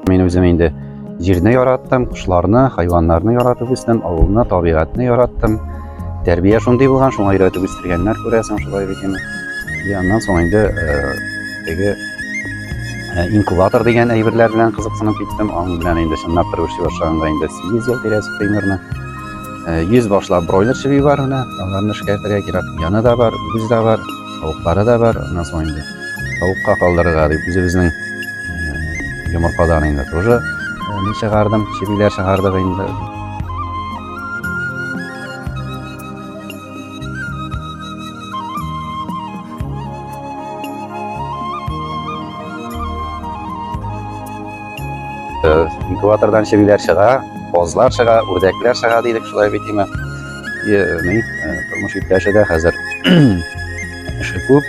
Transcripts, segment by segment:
Мин үзем инде җирне яраттым, кошларны, хайваннарны яратып үстем, авылны, табигатьне яраттым. Тәрбия шундый булган, шуңа өйрәтеп үстергәннәр, күрәсең, шулай бит инде. И аннан соң инде э, теге э, инкубатор дигән әйберләр белән кызыксынып киттем. Аның белән инде чынлап торып эшли башлаганга инде 8 ел тирәсе примерно. 100 э, башлап бройлер чеби бар менә, аларны эшкәртергә кирәк. Яны да бар, үгез дә бар, тавыклары да бар. Аннан соң инде тавыкка калдырырга дип үзебезнең йомыркадан инде тоже ни чыгардым, чебиләр чыгардык инде. Инкубатордан чебиләр чыга, казлар чыга, үрдәкләр чыга дидек шулай бит име. Ни, тормыш иптәше дә хәзер эше күп,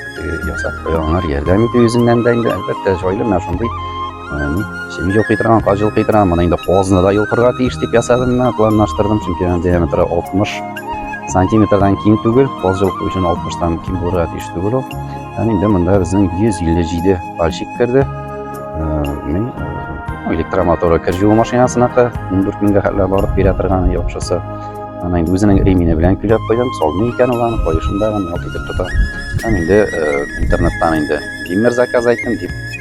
ясап куя, аңар ярдәм итү йөзеннән дә инде, әлбәттә, җайлы менә шундый чеби йолкый торган, каз йолкый торган, моны инде казны да йолкырга тиеш дип ясадым менә, планлаштырдым, чөнки аның диаметры 60 сантиметрдан ким түгел, каз йолку өчен 60-тан ким булырга тиеш түгел ул. Һәм инде монда безнең 157 пальчик керде. Мин электромоторы кер җуу машинасыныкы, 14 меңгә хәтле барып бирә торган яхшысы. Ана инде үзенең ремине белән көйләп куйдым, салмый икән ул аны, каешында гына ялт итеп тота. Һәм инде интернеттан инде диммер заказ айттым дип.